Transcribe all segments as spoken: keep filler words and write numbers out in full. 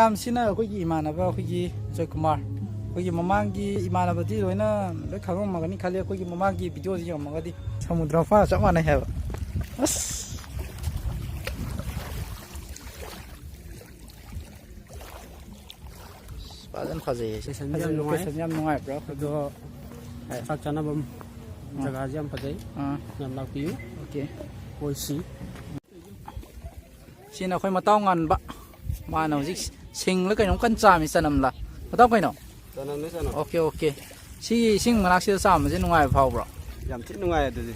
ꯃꯌꯥꯝꯁꯤꯅ ꯑꯩꯈꯣꯏꯒꯤ ꯏꯃꯥꯟꯅꯕ ꯑꯩꯈꯣꯏꯒꯤ ꯖꯣꯏꯀꯨꯃꯥꯔ, ꯑꯩꯈꯣꯏꯒꯤ ꯃꯃꯥꯡꯒꯤ ꯏꯃꯥꯟꯅꯕꯗꯤ ꯂꯣꯏꯅ ꯂꯣꯏ ꯈꯪꯉꯝꯃꯒꯅꯤ ꯈꯜꯂꯤ, ꯑꯩꯈꯣꯏꯒꯤ ꯃꯃꯥꯡꯒꯤ ꯚꯤꯗꯤꯑꯣꯁꯤ ꯌꯦꯡꯉꯝꯃꯒꯗꯤ꯫ ꯁꯃꯨꯗ꯭ꯔ ꯃꯄꯥꯟꯒ ꯆꯞ ꯃꯥꯟꯅꯩ ꯍꯥꯏꯕ꯫ ꯑꯁ꯫ ꯐꯖꯅ ꯐꯖꯩꯌꯦ꯫ Location ꯌꯥꯝ ꯐꯖꯩ, ꯅꯨꯡꯉꯥꯏ꯫ Location ꯌꯥꯝ ꯅꯨꯡꯉꯥꯏꯕ꯭ꯔꯥ? ꯑꯗꯣ ꯍꯣꯏ꯫ ꯆꯥꯛ ꯆꯥꯅꯕꯝ ꯑꯥ꯫ ꯖꯒꯥꯁꯦ ꯌꯥꯝ ꯐꯖꯩ꯫ ꯑꯥ꯫ ꯌꯥꯝ ꯂꯥꯛꯄꯤꯌꯨ꯫ OK꯫ ꯀꯣꯏꯁꯤ꯫ ꯁꯤꯅ ꯑꯩꯈꯣꯏ ꯃꯇꯥꯎ ꯉꯥꯟꯕ꯫ ꯃꯥꯅ ꯍꯧꯖꯤꯛ ꯁꯤꯡꯂ ꯀꯩꯅꯣꯝ ꯀꯟꯅ ꯆꯥꯝꯃꯤ, ꯆꯅꯝꯂ? ꯃꯇꯥꯎ ꯀꯩꯅꯣ? ꯆꯅꯝꯅꯦ, ꯆꯅꯝ꯫ OK, OK꯫ ꯁꯤꯒꯤ ꯏꯁꯤꯡ ꯃꯅꯥꯛꯁꯤꯗ ꯆꯥꯝꯕꯁꯦ ꯅꯨꯡꯉꯥꯏꯕ ꯐꯥꯎꯕ꯭ꯔꯣ? ꯌꯥꯝ ꯊꯤ ꯅꯨꯡꯉꯥꯏ ꯑꯗꯨꯗꯤ꯫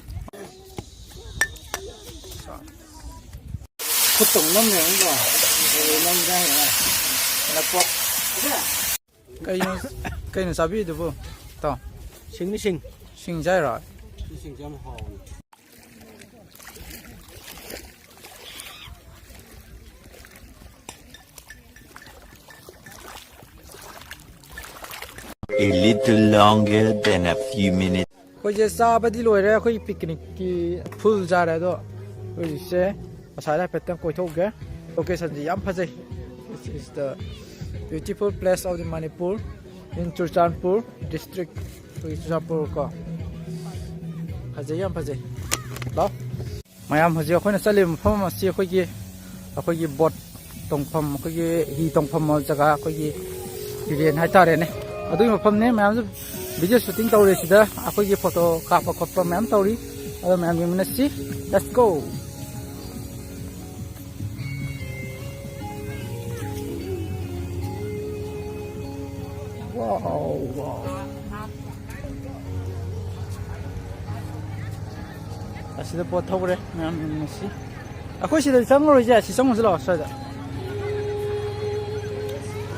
ꯈꯨꯠꯇ ꯑꯃꯨꯛ ꯅꯝꯃꯦ ꯑꯃꯨꯛꯀꯣ꯫ ꯅꯝꯗꯦ ꯍꯥꯏꯔꯦ꯫ ꯅꯞꯄꯣ꯫ ꯀꯩꯅꯣ, ꯀꯩꯅꯣ ꯆꯥꯕꯤꯔꯤꯗꯨꯕꯨ, ꯏꯇꯥꯎ? ꯁꯤꯡꯅꯤ, ꯁꯤꯡ꯫ ꯁꯤꯡ ꯆꯥꯏꯔꯣ? ꯁꯤ ꯁꯤꯡꯁꯦ ꯌꯥꯝ ꯍꯥꯎꯕꯅꯤ꯫ A little longer than a few minutes. ꯑꯩꯈꯣꯏꯁꯦ ꯆꯥꯕꯗꯤ ꯂꯣꯏꯔꯦ, ꯑꯩꯈꯣꯏ ꯄꯤꯛꯅꯤꯛꯀꯤ ꯐꯨꯜ ꯆꯥꯔꯦ, ꯑꯗꯣ ꯍꯧꯖꯤꯛꯁꯦ ꯑꯁ꯭ꯋꯥꯏꯗ ꯍꯥꯏꯐꯦꯠꯇꯪ ꯀꯣꯏꯊꯣꯛꯎꯒꯦ꯫ Locationꯁꯤ ꯌꯥꯝ ꯐꯖꯩ꯫ This is the beautiful place of the Manipur in Churachandpur district. ꯑꯩꯈꯣꯏꯒꯤ ꯆꯨꯔꯆꯥꯟꯄꯨꯔ ꯀꯣ꯫ ꯐꯖꯩ, ꯌꯥꯝ ꯐꯖꯩ꯫ ꯂꯥꯎ꯫ ꯃꯌꯥꯝ ꯍꯧꯖꯤꯛ ꯑꯩꯈꯣꯏꯅ ꯆꯠꯂꯤꯕ ꯃꯐꯝ ꯑꯁꯤ ꯑꯩꯈꯣꯏꯒꯤ, ꯑꯩꯈꯣꯏꯒꯤ ꯕꯣꯠ ꯇꯣꯡꯐꯝ, ꯑꯩꯈꯣꯏꯒꯤ ꯍꯤ ꯇꯣꯡꯐꯝ ꯖꯒꯥ, ꯑꯩꯈꯣꯏꯒꯤ ꯇꯨꯔꯦꯟ ꯍꯥꯏꯇꯥꯔꯦꯅꯦ, ꯑꯗꯨꯒꯤ ꯃꯐꯝꯅꯦ꯫ ꯃꯌꯥꯝꯁꯨ video shooting ꯇꯧꯔꯤ ꯁꯤꯗ, ꯑꯩꯈꯣꯏꯒꯤ photo ꯀꯥꯞꯄ ꯈꯣꯠꯄ ꯃꯌꯥꯝ ꯇꯧꯔꯤ꯫ ꯑꯗꯣ ꯃꯌꯥꯝ ꯌꯦꯡꯃꯤꯟꯅꯁꯤ꯫ Let's go! Wow, wow. ꯑꯁꯤꯗ ꯄꯣꯠ ꯊꯧꯈ꯭ꯔꯦ, ꯃꯌꯥꯝ ꯌꯦꯡꯃꯤꯟꯅꯁꯤ꯫ ꯑꯩꯈꯣꯏ ꯁꯤꯗꯗꯤ ꯆꯪꯉꯔꯣꯏꯁꯦ, ꯑꯁꯤ ꯆꯪꯉꯨꯁꯤ ꯂꯥꯛꯑꯣ, ꯁ꯭ꯋꯥꯏꯗ꯫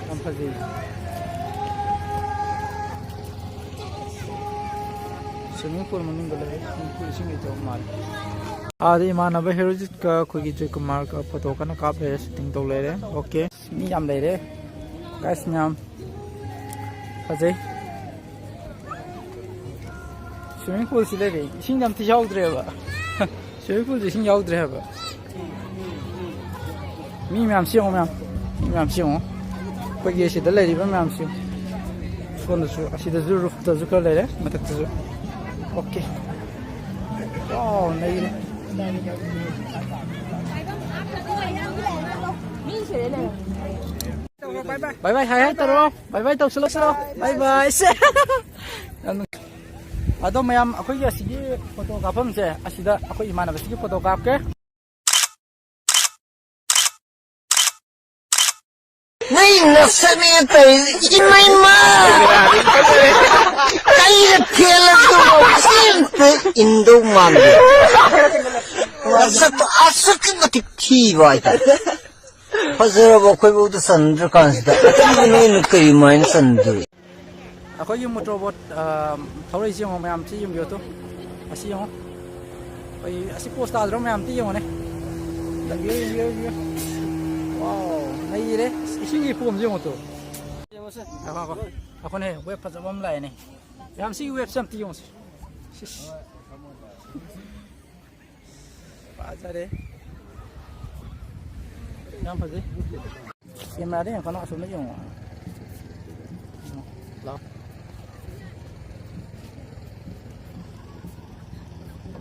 ꯌꯥꯝ ꯐꯖꯩ꯫ Swimming pool ꯃꯅꯨꯡꯗ ꯂꯩꯔꯦ, swimming pool ꯏꯁꯤꯡ ꯂꯩꯇꯕ ꯃꯥꯜꯂꯦ꯫ ꯑꯥꯗ ꯏꯃꯥꯟꯅꯕ ꯍꯦꯔꯣꯖꯤꯠꯀ ꯑꯩꯈꯣꯏꯒꯤ ꯖꯣꯏꯀꯨꯃꯥꯔꯒ photo ꯀꯟꯅ ꯀꯥꯞ ꯂꯩꯔꯦ, shooting ꯇꯧ ꯂꯩꯔꯦ꯫ OK꯫ ꯃꯤ ꯌꯥꯝ ꯂꯩꯔꯦ꯫ Guys ꯃꯌꯥꯝ꯫ ꯐꯖꯩ꯫ Swimming poolꯁꯤ ꯂꯩꯔꯦ꯫ ꯏꯁꯤꯡ ꯑꯝꯇ ꯌꯥꯎꯗ꯭ꯔꯦꯕ꯫ Swimming poolꯁꯤ ꯏꯁꯤꯡ ꯌꯥꯎꯗ꯭ꯔꯦ ꯍꯥꯏꯕ꯫ ꯃꯤ ꯃꯌꯥꯝꯁꯤ ꯌꯦꯡꯉꯣ ꯃꯌꯥꯝ꯫ ꯃꯤ ꯃꯌꯥꯝꯁꯤ ꯌꯦꯡꯉꯣ꯫ ꯑꯩꯈꯣꯏꯒꯤ ꯁꯤꯗ ꯂꯩꯔꯤꯕ ꯃꯌꯥꯝꯁꯤ, ꯁꯣꯝꯗꯁꯨ, ꯑꯁꯤꯗꯁꯨ, ꯔꯨꯐꯇꯁꯨ ꯈꯔ ꯂꯩꯔꯦ, ꯃꯊꯛꯇꯁꯨ꯫ ꯑꯣꯀꯦ꯫ ꯋꯥꯎ, ꯅꯩꯔꯦ꯫ ꯕꯥꯏ ꯕꯥꯏ, ꯍꯥꯏ ꯍꯥꯏ ꯇꯧꯔꯣ꯫ ꯕꯥꯏ ꯕꯥꯏ ꯇꯧꯁꯤꯜꯂꯣ, ꯇꯧꯁꯤꯜꯂꯣ꯫ ꯕꯥꯏ ꯕꯥꯏ꯫ ꯁꯦ꯫ ꯌꯥꯝ ꯅꯨꯡ-, ꯑꯗꯣ ꯃꯌꯥꯝ, ꯑꯩꯈꯣꯏꯒꯤ ꯑꯁꯤꯒꯤ ꯐꯣꯇꯣ ꯀꯥꯞꯐꯝꯁꯦ, ꯑꯁꯤꯗ ꯑꯩꯈꯣꯏ ꯏꯃꯥꯟꯅꯕꯁꯤꯒꯤ ꯐꯣꯇꯣ ꯀꯥꯞꯀꯦ꯫ ꯅꯪ ꯅꯁꯛꯅꯦ ꯇꯧꯔꯤꯁꯦ, ꯏꯃꯩꯃ! ꯀꯩꯗ ꯊꯦꯜꯂꯁꯨ ꯁꯤ ꯑꯝꯇ ꯏꯟꯗꯧ ꯃꯥꯟꯗꯦ꯫ ꯅꯁꯛꯇꯣ ꯑꯁꯨꯛꯀꯤ ꯃꯇꯤꯛ ꯊꯤꯕ ꯍꯥꯏꯇꯥꯔꯦ꯫ ꯐꯖꯔꯕ ꯑꯩꯈꯣꯏꯐꯥꯎꯗ ꯆꯟꯗ꯭ꯔꯀꯥꯟꯁꯤꯗ ꯑꯊꯤꯕ ꯅꯣꯏꯅ ꯀꯔꯤꯃꯥꯏꯅ ꯆꯟꯗꯣꯏ? ꯑꯩꯈꯣꯏꯒꯤ ꯃꯣꯇꯣꯔ ꯕꯣꯠ, ꯑ, ꯊꯧꯔꯛꯏꯁꯤ ꯌꯦꯡꯉꯣ, ꯃꯌꯥꯝ ꯁꯤ ꯌꯦꯡꯕꯤꯌꯨ ꯇꯨ꯫ ꯑꯁꯤ ꯌꯦꯡꯉꯣ꯫ ꯑꯩꯈꯣꯏ ꯑꯁꯤ ꯄꯣꯁ ꯇꯥꯗ꯭ꯔꯣ ꯃꯌꯥꯝ? ꯇꯤ ꯌꯦꯡꯉꯣꯅꯦ꯫ ꯌꯦꯡꯕꯤꯌꯨ, ꯌꯦꯡꯕꯤꯌꯨ, ꯌꯦꯡꯕꯤꯌꯨ꯫ ꯋꯥꯎ, ꯅꯩꯔꯦ꯫ ꯏꯁꯤꯡꯒꯤ ꯐꯣꯝꯁꯦ ꯌꯦꯡꯉꯣ ꯇꯨ꯫ ꯉꯥꯏꯈꯣ, ꯉꯥꯏꯈꯣ꯫ ꯉꯥꯏꯈꯣꯅꯦ, ꯋꯦꯕ ꯐꯖꯕ ꯑꯃ ꯂꯥꯛꯑꯦꯅꯦ꯫ ꯃꯌꯥꯝ ꯁꯤꯒꯤ ꯋꯦꯕꯁꯦ ꯑꯝꯇ ꯌꯦꯡꯉꯨꯁꯦ꯫ ꯁꯤꯁ꯫ ꯐꯖꯔꯦ꯫ ꯌꯥꯝ ꯐꯖꯩ꯫ ꯀꯦꯃꯦꯔꯥꯗ ꯌꯦꯡꯉꯛꯀꯅꯣ, ꯑꯁꯣꯝꯗ ꯌꯦꯡꯉꯣ꯫ ꯂꯥꯎ꯫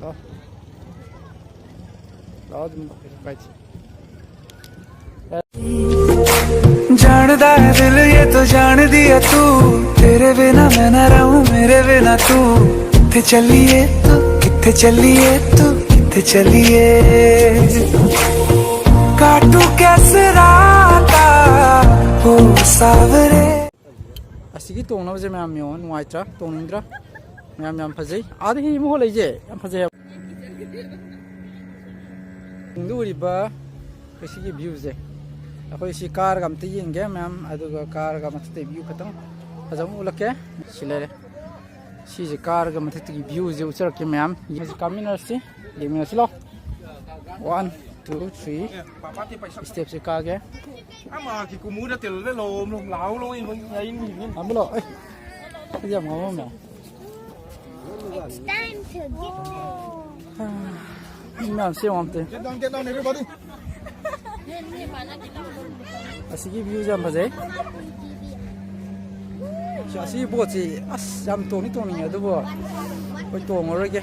ꯂꯥꯎ꯫ ꯂꯥꯎ ꯑꯗꯨꯝ, ꯀꯩꯁꯨ ꯀꯥꯏꯗꯦ꯫ जानदा है दिल ये तो जान दिया तू, तेरे बिना मैं ना रहूं मेरे बिना तू। कित्थे चलिए तू, कित्थे चलिए तू, कित्थे चलिए। काटू कैसे राता ओ सावरे। ꯑꯁꯤꯒꯤ ꯇꯣꯡꯅꯕꯁꯦ ꯃꯌꯥꯝ ꯌꯦꯡꯉꯣ, ꯅꯨꯡꯉꯥꯏꯇ꯭ꯔꯥ? ꯇꯣꯡꯅꯤꯡꯗ꯭ꯔꯥ? ꯃꯌꯥꯝ ꯌꯥꯝ ꯐꯖꯩ꯫ ꯑꯥꯗ ꯍꯤ ꯑꯃ ꯍꯣꯜꯂꯛꯏꯁꯦ ꯌꯥꯝ ꯐꯖꯩ ꯍꯥꯏꯕ꯫ ꯇꯨꯡꯗ ꯎꯔꯤꯕ ꯑꯩꯈꯣꯏ ꯁꯤꯒꯤ ꯚ꯭ꯌꯨꯁꯦ, ꯑꯩꯈꯣꯏ ꯁꯤ ꯀꯥꯔꯒ ꯑꯝꯇ ꯌꯦꯡꯒꯦ ꯃꯌꯥꯝ, ꯑꯗꯨꯒ ꯀꯥꯔꯒ ꯃꯊꯛꯇꯩ ꯚ꯭ꯌꯨ ꯈꯇꯪ ꯐꯖꯕ ꯎꯠꯂꯛꯀꯦ꯫ ꯁꯤ ꯂꯩꯔꯦ, ꯁꯤꯁꯦ ꯀꯥꯔꯒ ꯃꯊꯛꯇꯒꯤ ꯚ꯭ꯌꯨꯁꯦ ꯎꯠꯆꯔꯛꯀꯦ ꯃꯌꯥꯝ꯫ ꯌꯦꯡꯁꯤ, ꯀꯥꯃꯤꯟꯅꯔꯁꯤ, ꯌꯦꯡꯃꯤꯟꯅꯁꯤ ꯂꯥꯎ꯫ One, two, three꯫ ꯁ꯭ꯇꯦꯞꯁꯦ ꯀꯥꯒꯦ꯫ ꯑꯃꯒꯤ ꯀꯨꯝꯃꯨꯗ ꯇꯤꯜꯂꯦ ꯂꯣꯝ ꯂꯣꯝ ꯂꯥꯎ ꯂꯣꯏ ꯂꯣꯏ ꯌꯥꯏꯅꯤ꯫ ꯑꯝꯕꯂꯣ, ꯑꯩ, ꯑꯩ ꯌꯥꯝ ꯉꯥꯎꯔꯝꯃꯦ꯫ It's time to get ꯃꯤ ꯃꯌꯥꯝ ꯁꯦꯝꯃꯣ ꯑꯝꯇ꯫ Get down, get down, everybody. ꯑꯁꯤꯒꯤ ꯚ꯭ꯌꯨꯁꯦ ꯌꯥꯝ ꯐꯖꯩ꯫ ꯁꯤ, ꯑꯁꯤꯒꯤ ꯕꯣꯠꯁꯤ ꯑꯁ ꯌꯥꯝ ꯇꯣꯡꯗꯤ ꯇꯣꯡꯅꯤꯡꯉꯦ, ꯑꯗꯨꯕꯨ ꯑꯩꯈꯣꯏ ꯇꯣꯡꯉꯔꯣꯏꯒꯦ꯫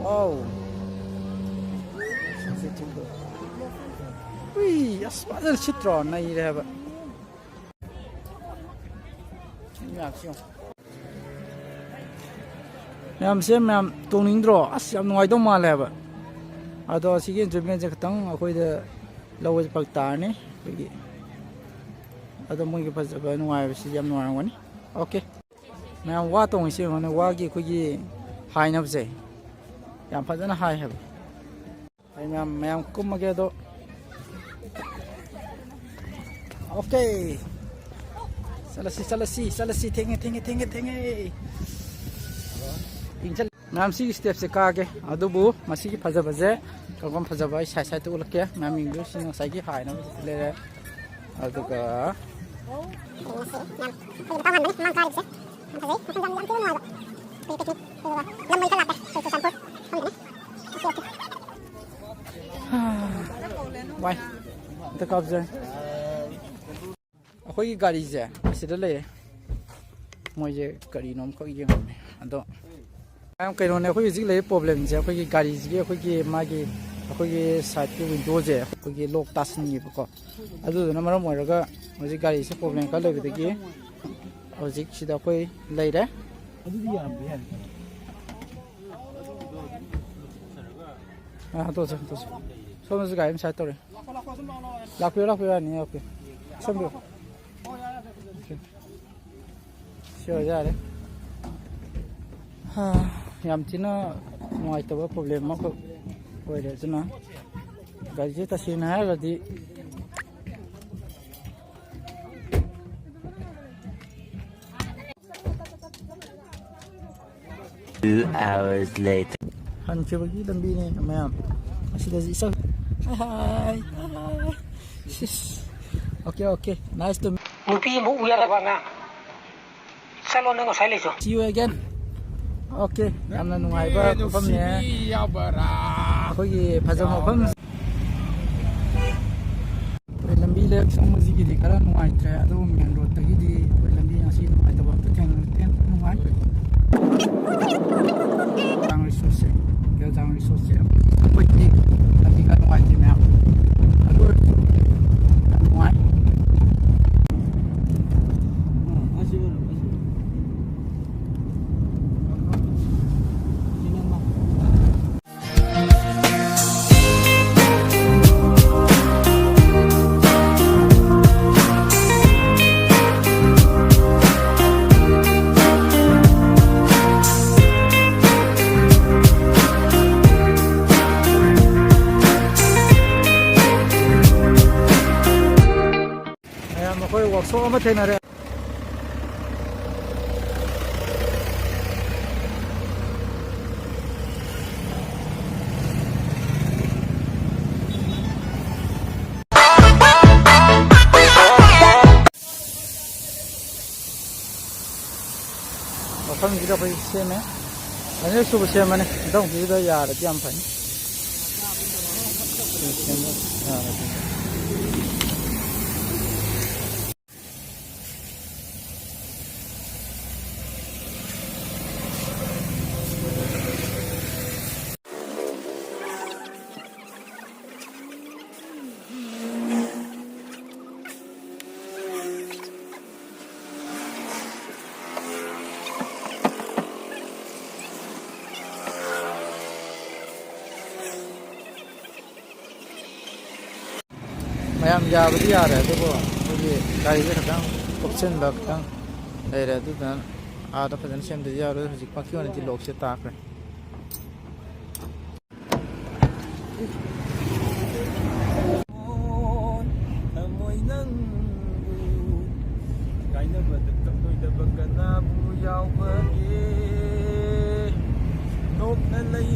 ꯋꯥꯎ꯫ ꯎꯏ, ꯑꯁ ꯐꯖꯅ ꯁꯤꯠꯇ꯭ꯔꯣ? ꯅꯩꯔꯦ ꯍꯥꯏꯕ꯫ ꯃꯌꯥꯝꯁꯦ ꯌꯥꯝ ꯇꯣꯡꯅꯤꯡꯗ꯭ꯔꯣ? ꯑꯁ ꯌꯥꯝ ꯅꯨꯡꯉꯥꯏꯗꯧ ꯃꯥꯜꯂꯦ ꯍꯥꯏꯕ꯫ ꯑꯗꯣ ꯑꯁꯤꯒꯤ enjoymentꯁꯦ ꯈꯤꯇꯪ ꯑꯩꯈꯣꯏꯗ ꯂꯧꯕꯁꯦ ꯐꯔꯛ ꯇꯥꯔꯅꯤ ꯑꯩꯈꯣꯏꯒꯤ꯫ ꯑꯗꯣ ꯃꯣꯏꯒꯤ ꯐꯖꯕ ꯅꯨꯡꯉꯥꯏꯕꯁꯤꯗꯤ ꯌꯥꯝ ꯅꯨꯡꯉꯥꯏꯔꯝꯒꯅꯤ꯫ Okay꯫ ꯃꯌꯥꯝ ꯋꯥ ꯇꯣꯡꯉꯤꯁꯦ ꯌꯦꯡꯉꯣꯅꯦ, ꯋꯥꯒꯤ ꯑꯩꯈꯣꯏꯒꯤ ꯍꯥꯏꯅꯕꯁꯦ ꯌꯥꯝ ꯐꯖꯅ ꯍꯥꯏ ꯍꯥꯏꯕ꯫ ꯑꯩ ꯃꯌꯥꯝ, ꯃꯌꯥꯝ ꯀꯨꯝꯃꯒꯦ ꯑꯗꯣ꯫ Okay꯫ ꯆꯠꯂꯁꯤ, ꯆꯠꯂꯁꯤ, ꯆꯠꯂꯁꯤ꯫ ꯊꯦꯡꯉꯦ, ꯊꯦꯡꯉꯦ, ꯊꯦꯡꯉꯦ, ꯊꯦꯡꯉꯦ꯫ ꯏꯪ ꯆꯠ-, ꯃꯌꯥꯝ ꯁꯤꯒꯤ stepꯁꯦ ꯀꯥꯒꯦ꯫ ꯑꯗꯨꯕꯨ ꯃꯁꯤꯒꯤ ꯐꯖꯕꯁꯦ, ꯀꯔꯝ ꯐꯖꯕ ꯑꯩ side sideꯇ ꯎꯠꯂꯛꯀꯦ꯫ ꯃꯌꯥꯝ ꯌꯦꯡꯕꯤꯌꯨ, ꯁꯤ ꯉꯁꯥꯏꯒꯤ ꯍꯥꯏꯅꯕ ꯂꯩꯔꯦ꯫ ꯑꯗꯨꯒ ꯌꯦꯡꯉꯁꯤ꯫ ꯌꯥꯝ, ꯑꯩꯈꯣꯏ ꯃꯇꯥꯡ ꯍꯥꯟꯕꯅꯤ ꯃꯃꯥꯡ ꯀꯥꯔꯤꯕꯁꯦ꯫ ꯌꯥꯝ ꯐꯖꯩ꯫ ꯃꯐꯝꯁꯨ ꯌꯥꯝ ꯊꯤꯅ ꯅꯨꯡꯉꯥꯏꯕ꯫ ꯑꯩꯈꯣꯏ picnic꯫ ꯑꯗꯨꯒ ꯂꯝ ꯃꯩꯗ ꯂꯥꯛꯄ꯫ ꯑꯩꯈꯣꯏ ꯆꯨꯔꯆꯥꯟꯄꯨꯔ ꯐꯝꯕꯅꯤ꯫ Okay, okay꯫ ꯋꯥꯏ꯫ ꯑꯝꯇ ꯀꯥꯞꯆꯔꯦ꯫ ꯑꯩꯈꯣꯏꯒꯤ ꯒꯥꯔꯤꯁꯦ ꯑꯁꯤꯗ ꯂꯩꯔꯦ꯫ ꯃꯣꯏꯁꯦ ꯀꯔꯤꯅꯣ ꯑꯃꯈꯛ ꯌꯦꯡꯉꯝꯃꯦ꯫ ꯑꯗꯣ ꯃꯌꯥꯝ ꯀꯩꯅꯣꯅꯦ, ꯑꯩꯈꯣꯏ ꯍꯧꯖꯤꯛ ꯂꯩꯔꯤꯕ problemꯁꯦ, ꯑꯩꯈꯣꯏꯒꯤ ꯒꯥꯔꯤꯁꯤꯒꯤ ꯑꯩꯈꯣꯏꯒꯤ ꯃꯥꯒꯤ, ꯑꯩꯈꯣꯏꯒꯤ sideꯀꯤ windowꯁꯦ ꯑꯩꯈꯣꯏꯒꯤ lock ꯇꯥꯁꯤꯟꯈꯤꯕꯀꯣ꯫ ꯑꯗꯨꯗꯨꯅ ꯃꯔꯝ ꯑꯣꯏꯔꯒ ꯍꯧꯖꯤꯛ ꯒꯥꯔꯤꯁꯦ problem ꯈꯔ ꯂꯩꯕꯗꯒꯤ ꯍꯧꯖꯤꯛ ꯁꯤꯗ ꯑꯩꯈꯣꯏ ꯂꯩꯔꯦ꯫ ꯑꯗꯨꯗꯤ ꯌꯥꯔꯝꯕ ꯌꯥꯏ꯫ ꯑꯥ, ꯍꯟꯗꯣꯛꯁꯦ, ꯍꯟꯗꯣꯛꯁꯦ꯫ ꯁꯣꯝꯗꯁꯨ ꯒꯥꯔꯤ ꯑꯃ side ꯇꯧꯔꯦ꯫ ꯂꯥꯛꯄꯤꯌꯨ, ꯂꯥꯛꯄꯤꯌꯨ, ꯌꯥꯅꯤ, ꯂꯥꯛꯄꯤꯌꯨ꯫ ꯁꯣꯝꯕꯤꯌꯨ꯫ Okay꯫ ꯁꯤ ꯑꯣꯏꯔꯗꯤ ꯌꯥꯔꯦ꯫ ꯍꯥ, ꯌꯥꯝ ꯊꯤꯅ ꯅꯨꯡꯉꯥꯏꯇꯕ problem ꯑꯃꯈꯛ ꯑꯣꯏꯔꯦ꯫ ꯑꯗꯨꯅ ꯒꯥꯔꯤꯁꯦ ꯇꯁꯦꯡꯅ ꯍꯥꯏꯔꯒꯗꯤ Two hours later. ꯍꯟꯈꯤꯕꯒꯤ ꯂꯝꯕꯤꯅꯦ ꯃꯌꯥꯝ꯫ ꯑꯁꯤꯗꯁꯨ ꯏꯆꯪ-, hi, hi, hi꯫ ꯁꯤꯁ꯫ Okay, okay. Nice to meet. ꯅꯨꯄꯤ ꯑꯃ ꯎ ꯌꯥꯗꯕ ꯑꯉꯥꯡ꯫ ꯆꯠꯂꯣ ꯅꯪ ꯉꯁꯥꯏ ꯂꯩꯁꯨ꯫ See you again. Okay, ꯌꯥꯝꯅ ꯅꯨꯡꯉꯥꯏꯕ ꯃꯐꯝꯅꯦ꯫ ꯑꯩꯈꯣꯏꯒꯤ ꯐꯖꯕ ꯃꯐꯝ꯫ ꯂꯦꯛ ꯆꯪꯕꯁꯤꯒꯤꯗꯤ ꯈꯔ ꯅꯨꯡꯉꯥꯏꯇ꯭ꯔꯦ, ꯑꯗꯨꯕꯨ ꯃꯦꯟ ꯔꯣꯗꯇꯒꯤꯗꯤ ꯑꯩꯈꯣꯏ ꯂꯝꯕꯤ ꯉꯁꯤ ꯅꯨꯡꯉꯥꯏꯇꯕ ꯑꯝꯇ ꯊꯦꯡꯅꯗꯦ꯫ ꯅꯨꯡꯉꯥꯏ꯫ ꯒꯦꯜꯖꯥꯡ ꯔꯤꯁꯣꯔꯠꯁꯦ, ꯒꯦꯜꯖꯥꯡ ꯔꯤꯁꯣꯔꯠꯁꯦ ꯑꯩꯈꯣꯏꯗꯤ ꯂꯝꯕꯤ ꯈꯔ ꯅꯨꯡꯉꯥꯏꯇꯦ ꯃꯌꯥꯝ, ꯑꯗꯨ ꯑꯣꯏꯔꯁꯨ ꯌꯥꯝ ꯅꯨꯡꯉꯥꯏ꯫ ꯃꯌꯥꯝ, ꯑꯩꯈꯣꯏ ꯋꯥꯛꯁꯣꯞ ꯑꯃ ꯊꯦꯡꯅꯔꯦ꯫ ꯃꯐꯝꯁꯤꯗ ꯑꯩꯈꯣꯏ ꯁꯦꯝꯃꯦ꯫ ꯑꯅꯤꯔꯛ ꯁꯨꯕ ꯁꯦꯝꯕꯅꯦ꯫ ꯃꯊꯪꯁꯤꯗ ꯌꯥꯔꯗꯤ ꯌꯥꯝ ꯐꯅꯤ꯫ ꯁꯦꯝꯕ ꯌꯥꯔꯗꯤ꯫ ꯃꯌꯥꯝ ꯌꯥꯕꯗꯤ ꯌꯥꯔꯦ, ꯑꯗꯨꯕꯨ ꯑꯩꯈꯣꯏꯒꯤ ꯒꯥꯔꯤꯁꯦ ꯈꯤꯇꯪ ꯀꯨꯞꯁꯤꯟꯕ ꯈꯤꯇꯪ ꯂꯩꯔꯦ, ꯑꯗꯨꯗꯨꯅ ꯑꯥꯗ ꯐꯖꯅ ꯁꯦꯝꯗ꯭ꯔꯗꯤ ꯌꯥꯔꯣꯏ꯫ ꯍꯧꯖꯤꯛꯃꯛꯀꯤ ꯑꯣꯏꯅꯗꯤ ꯂꯣꯛꯁꯦ ꯇꯥꯈ꯭ꯔꯦ꯫ ꯊꯃꯣꯏ ꯅꯪꯕꯨ ꯀꯥꯏꯅꯕꯗ ꯀꯞꯂꯣꯏꯗꯕ ꯀꯅꯥꯕꯨ ꯌꯥꯎꯕꯒꯦ? ꯅꯣꯛꯅ ꯂꯩ